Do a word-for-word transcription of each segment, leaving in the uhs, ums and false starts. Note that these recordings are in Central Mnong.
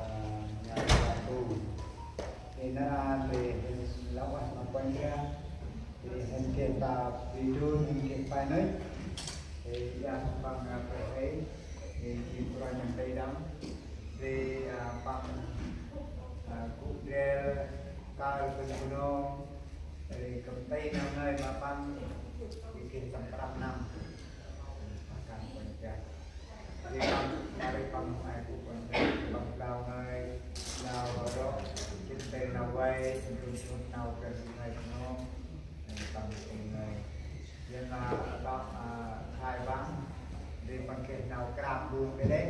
a, ngai ta tu. Ê, nar aơ, ê, hên lah ueh ma Kôranh Brah. Ê, hên geh ta bri đun, hên geh pai nuyh. Ê, ya păng, a, pai ê. Ê, jêng kôranh nơm tây đŏng. Ê, a, păng, a, gŭ ndrel, kơl bân Bunong. Ê, gâp nti nau ngơi ma păng. Ê, geh tâm prăm năm. Akan Kôranh Brah. Ri păng, ri păng ai bu Kôranh Brah, păng blao ngơi, blao rŏ, jêh ntil nau vay, jêh ntil nau Brah Ndu ngơi Bunong, ri păng ntil ngơi. Yơn ma đŏk, a, khai păng, ri păng geh nau krap bu kơ đê.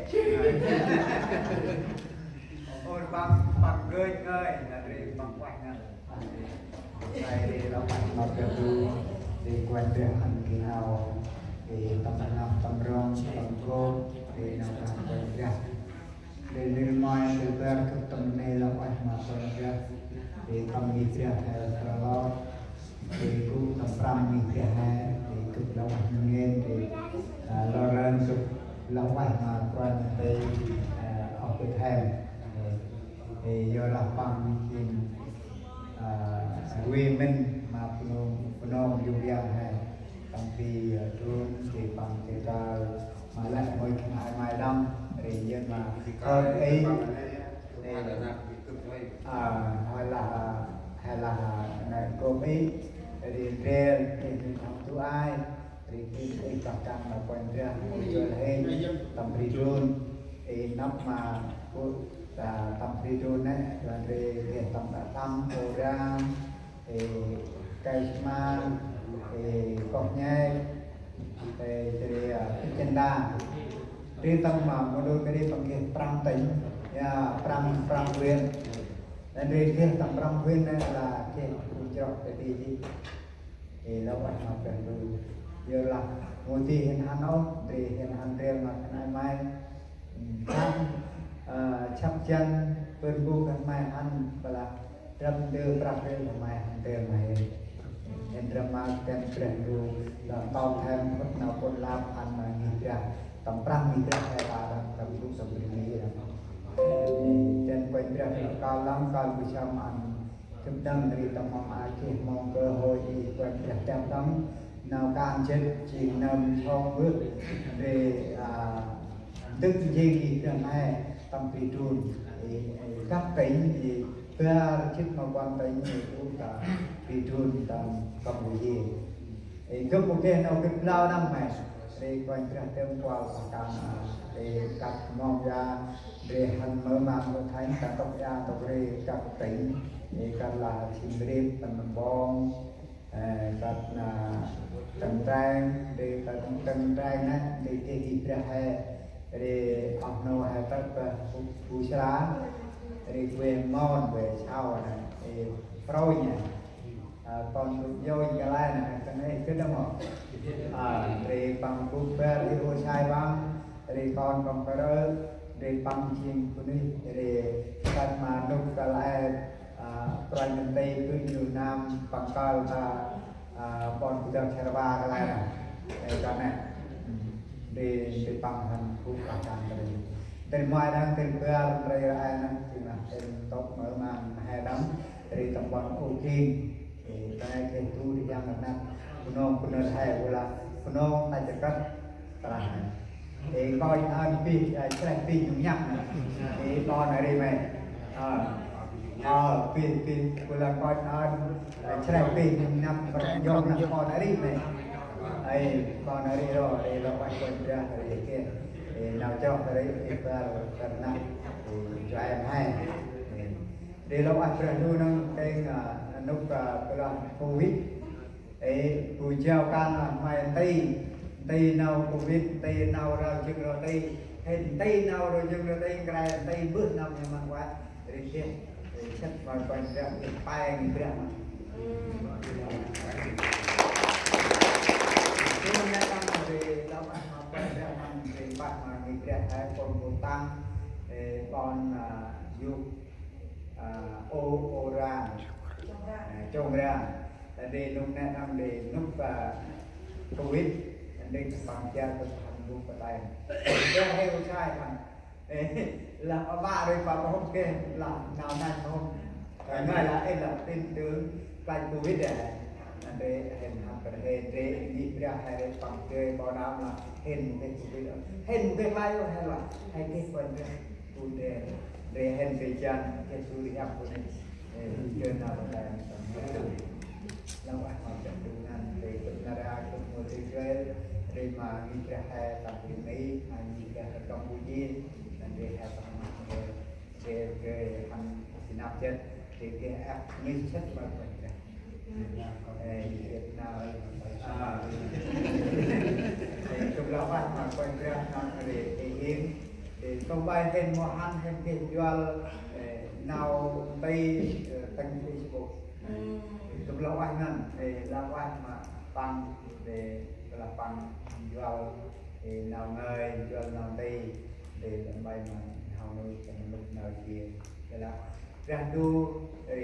Ôi păng, păng gơi ngơi, na ri păng ueh ngăn. Sai ri lah ueh ma Brah Ndu, ri Kôranh Brah ăn geh nau, ri tâm rnglăp, tâm rŏng, tâm kôp, ri nau Kôranh Brah. Ri nir môi, ri bar gâp tâm nê lah ueh ma Kôranh Brah, ri tâm ngih Brah he rlot, ri gŭ tâm prăm ngih Brah he, ri gâp lah ueh ngên, ri, a, lor lơn gâp lah ueh ma Kôranh Brah, a, oh Bethlehem. Ri, ri yorlah păng jêng a, rvê mĭn ma Bunong, Bunong Yup Yang he. Tâm bri, a, đun, ri păng geh kơl ma lĕ môi khân ay may đŏng, ri yơn ma thơm ê. Ri, a, hay lah, hay lah, a, nai gôm ê, ri ndrel, ri nê thăm tu ai. Ri gĭt ri pah kan ma Kôranh Brah, mâu dơi hên, tâm bri đun, ê, năp ma, bu, ta, tâm bri đun nê, Kôranh Brah, ri geh tâm đă tăng, Ôrang, ê, Kei Sma, ê, Koh Nhek, ê, ri, a, Kênh Đa. Ri tâm ma, mâu dơi ri păng geh prăm tỉnh, ya, prăm, prăm huyện. Nê ri geh tâm prăm huyện nê lah geh bu chroh kơ ti jêh. Ê, lah ueh ma Brah Ndu. Yorlah mâu di hên hăn ôh, di hên hăn ndrel ma khân ay may. Ư, hăn, ơ, chăp jăn, bơh bu khân may hăn, bơ lah drăp ndơ prăk rêl khân may hăn ndrel ma hên. Hên drăp ma khân Brah Ndu, lah tơm thêm phŭt nau pŭt lap hăn ma ngih Brah. Tâm prăm ngih Brah he ta, tâm Brah Ndu tâm bri Ndu. Ê, dăn Kôranh Brah kơl lăng, kơl bu sâm ăn. Gâp dâng ri tâm mâm a geh mông cơ hội i Kôranh Brah dăp đŏng nau kan jêt jêng nơm sŏng bơh ri, a, dâk jêng i Brah Ndu tâm bri đun i, i găp tỉnh i bar jêt ma puăn tỉnh i gŭ ta bri đun tâm Campuchia. Ê, gâp mâu geh nau gĭt blao năm may. Ri Kôranh Brah tơm kuăl pah kan, a, ri kăp mông ya, ri hăn mơ măng mơ thánh, kăp ntŭk ya, ntŭk ri, kăp tỉnh, ri kăp lah Siem Reap, Battambang, ê, kăp na Trần Trang, ri kăp Trần Trang nê, ri geh gih brah he, ri oh nô he tât bơh Bu, Bu Sra, ri quê Mon, quê Sau nê, ri Prôi nê. Ơ, kon gŭ yôi kơ lai nê, kơ nê gĭt đŏng mâu. Ơ, ri păng gŭ bar ri ô sai păng, ri kon păng bar ơ, ri păng jêng bunuyh, ri kơt ma nôk kơ lai, ơ, pranh nti bơh ñu nam păng kơl ta, ơ, ƀon bu dăk Sar Va kơ lai nê. Ri kơ nê. Ri, ri păng hăn gŭ pah kan kơ ri. Ri mai đăng, ri bar, ri rai nê, jêng lah, ri ntŭk mơ măng he đăng. Ri tâm ƀon Âu Kiên, ê, ta nê geh du ri yang rnăk, Bunong, Bunong he, bu lah, Bunong ta jêh kơt, ta lah. Ê, nkoch ăn bih, ê, chrêh bih nhŭng nhăk nê. Ê, ƀon a ri may. Ơ, ơ, bih, bih, bu lah nkoch ăn, ê, chrêh bih nhŭng nhăk, ƀon a ri may. Ê, ƀon a ri ro, ê, lo ueh Kôranh Brah, ê, geh, ê, nau chroh ri, ê, bar, bar rnăk, ê, joi may. Ê. Ri lah ueh Brah Ndu nâng têng, ơ, nôk, ơ, blah Covid. Ê, bu jao kan, ơ, may nti, nti nau Covid, nti nau rau jâng rau ti. Hên nti nau rau jâng rau ti, nkrai nti bơh nau nyaman ueh. Ri geh, ri sĭt ma Kôranh Brah, ri pai ngih Brah ma. Ri lah ueh ma Kôranh Brah ma, ri pai ma ngih Brah, ê, kon bu tăng, ê, ƀon, ơ, Yôk. Ơ, Ô, Ôrang. Ơ, Chông Rang. Ndri nŭk nê nâng ndri nŭk, a, Covid, ndri păng jao tơ hăn nŭk pa tay. Ndri hê u sai hăn. Ê, lah aƀă ri pa pơhŭm kê, lah nau nai pơhŭm. Ê, ngai lah, ê, lah tin tưởng klaih Covid ê. Ndri hên hăn kơ hê, ndri ngih Brah hê ri păng jao ƀâo nau lah hên mâu geh Covid ê. Hên mâu geh lai ôh hê lah, hê geh Kôranh Brah. Pô ndri, ndri hên ndri jan, Yêsu ri ăp pô nê. Ê, jơ nau rơđah nê tâm. Lăng ueh ma chăk du ngăn, ndri kŭt nar aơ, kŭt mâu ndri jơ, ndri ma ngih Brah he tâm Brunei, ma ngih Brah he Campuchia, ndri he tâm Brunei, ndri, ndri hăn sinăp jêt, ndri geh ăp ngih jêt ma Kôranh Brah. Ê, Việt Nam, ê, kŭm lah ueh ma Kôranh Brah, nau ndri, ê, hên, ê, tông bay hên mâu hăn hên geh njuăl, ê, nau nti, ê, têng Facebook. Ê, kŭm lah ueh ngăn, ê, lah ueh ma păng, ê, lah păng njuăl, ê, nau ngơi, njuăl nau nti, ê, tông bay ma nau nuih, tông lŭk nau jêr. Ê, lah, Brah Ndu, ê,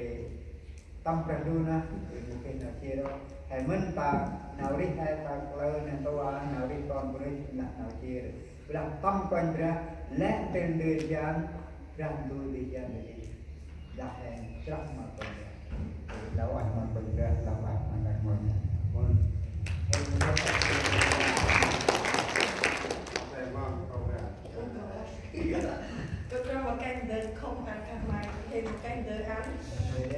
tâm Brah Ndu nơh, ê, mâu geh nau jêr ôh. He mĭn ta nau rêh he ta kalơ neh ntu a, nau rêh kon bunuyh nơh nau jêr. Blah tâm Kôranh Brah, lĕ ndrel ndơ jan, Brah Ndu ndơ jan ndơ. Lah he, trăp ma Kôranh Brah. Lah ueh ma Kôranh Brah, lah ueh ma Kôranh Brah. Tôi có một cái đơn không ăn khăn may, thêm một cái đơn ăn.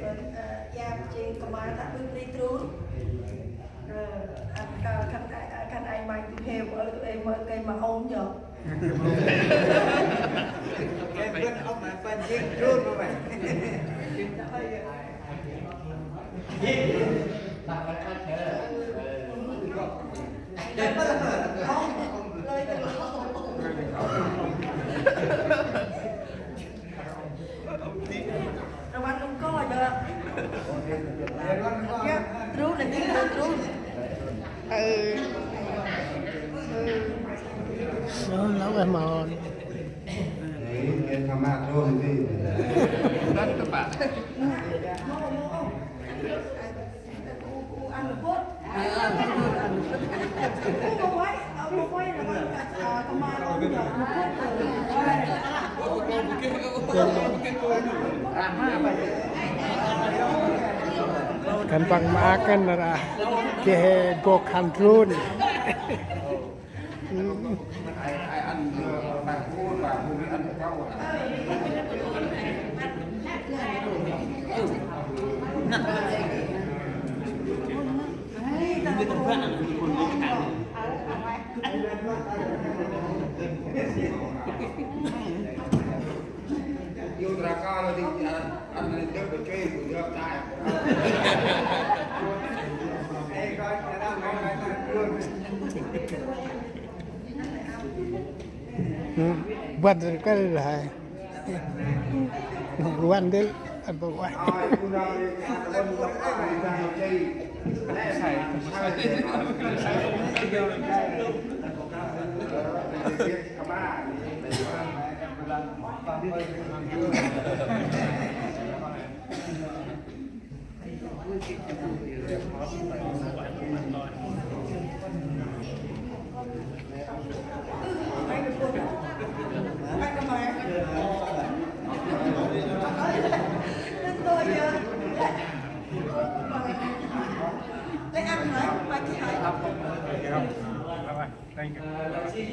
Còn, ờ, ya, trên công an đã bưng ly trốn. Ờ, ăn, ờ, khăn ai, ờ, khăn ai may tui hê, mơ, tui em, mơ, cây mà ôm nhở. Cái bưng ôm mà quên giết trốn mà mày. Rau ăn nung co jơ. Trú là chính trú. Ừ. Đó, lâu rồi mà. Đấy, cái tham ăn thôi gì. Ăn các bạn. Khân păng ma khân ra. Kê bok khăn trun. Băt rkăl lah. Wan dil, ăn băt wan. Thank you.